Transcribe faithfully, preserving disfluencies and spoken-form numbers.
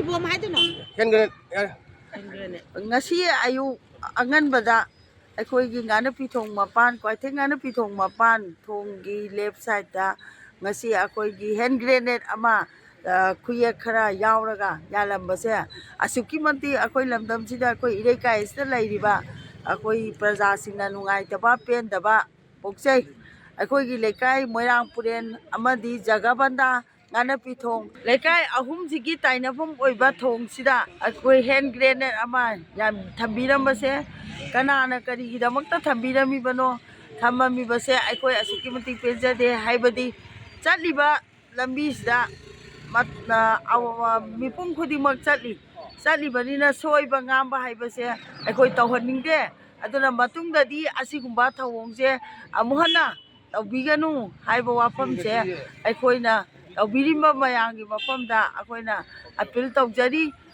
Bomb ꯍꯥꯏꯗꯨꯅꯣ? Hand grenade. ꯉꯁꯤ ꯑꯌꯨꯛ ꯑꯉꯟꯕꯗ ꯑꯩꯈꯣꯏꯒꯤ ꯉꯥꯅꯄꯤ ꯊꯣꯡ ꯃꯄꯥꯟ, ꯀ꯭ꯋꯥꯏꯊꯦꯜ ꯉꯥꯅꯄꯤ ꯊꯣꯡ ꯃꯄꯥꯟ ꯊꯣꯡꯒꯤ ꯂꯦꯐ ꯁꯥꯏꯠꯇ ꯉꯁꯤ ꯑꯩꯈꯣꯏꯒꯤ ꯍꯦꯟ ꯒ꯭ꯔꯦꯅꯦꯗ ꯑꯃ, ꯑ, ꯈꯨꯌꯦꯛ ꯈꯔ ꯌꯥꯎꯔꯒ ꯌꯥꯜꯂꯝꯕꯁꯦ ꯑꯁꯨꯛꯀꯤ ꯃꯇꯤꯛ ꯑꯩꯈꯣꯏ ꯂꯝꯗꯝꯁꯤꯗ, ꯑꯩꯈꯣꯏ ꯏꯔꯩꯀꯥꯏ ꯑꯁꯤꯗ ꯂꯩꯔꯤꯕ ꯑꯩꯈꯣꯏ ꯄ꯭ꯔꯖꯥꯁꯤꯡꯅ ꯅꯨꯡꯉꯥꯏꯇꯕ, ꯄꯦꯟꯗꯕ ꯄꯣꯛꯆꯩ꯫ ꯑꯩꯈꯣꯏꯒꯤ ꯂꯩꯀꯥꯏ ꯃꯣꯏꯔꯥꯡ ꯄꯨꯔꯦꯟ ꯑꯃꯗꯤ ꯖꯒꯕꯟꯗꯥ ꯉꯥꯅꯄꯤ ꯊꯣꯡ ꯂꯩꯀꯥꯏ ꯑꯍꯨꯝꯁꯤꯒꯤ ꯇꯥꯏꯅꯐꯝ ꯑꯣꯏꯕ ꯊꯣꯡꯁꯤꯗ ꯑꯩꯈꯣꯏ ꯍꯦꯟ ꯒ꯭ꯔꯦꯅꯦꯗ ꯑꯃ ꯌꯥꯝ ꯊꯝꯕꯤꯔꯝꯕꯁꯦ, ꯀꯅꯥꯅ ꯀꯔꯤꯒꯤꯗꯃꯛꯇ ꯊꯝꯕꯤꯔꯝꯃꯤꯕꯅꯣ, ꯊꯝꯃꯝꯃꯤꯕꯁꯦ ꯑꯩꯈꯣꯏ ꯑꯁꯨꯛꯀꯤ ꯃꯇꯤꯛ ꯄꯦꯟꯖꯗꯦ꯫ ꯍꯥꯏꯕꯗꯤ ꯆꯠꯂꯤꯕ ꯂꯝꯕꯤꯁꯤꯗ ꯃꯠ-, ꯑ, ꯑꯋ-, ꯃꯤꯄꯨꯝ ꯈꯨꯗꯤꯡꯃꯛ ꯆꯠꯂꯤ꯫ ꯆꯠꯂꯤꯕꯅꯤꯅ ꯁꯣꯏꯕ ꯉꯥꯝꯕ ꯍꯥꯏꯕꯁꯦ ꯑꯩꯈꯣꯏ ꯇꯧꯍꯟꯅꯤꯡꯗꯦ꯫ ꯑꯗꯨꯅ ꯃꯇꯨꯡꯗꯗꯤ ꯑꯁꯤꯒꯨꯝꯕ ꯊꯧꯑꯣꯡꯁꯦ ꯑꯃꯨꯛ ꯍꯟꯅ ꯇꯧꯕꯤꯒꯅꯨ ꯍꯥꯏꯕ ꯋꯥꯐꯝꯁꯦ ꯑꯩꯈꯣꯏꯅ ꯇꯧꯕꯤꯔꯤꯕ ꯃꯌꯥꯝꯒꯤ ꯃꯐꯝꯗ ꯑꯩꯈꯣꯏꯅ ꯑꯄꯤꯜ ꯇꯧꯖꯔꯤ꯫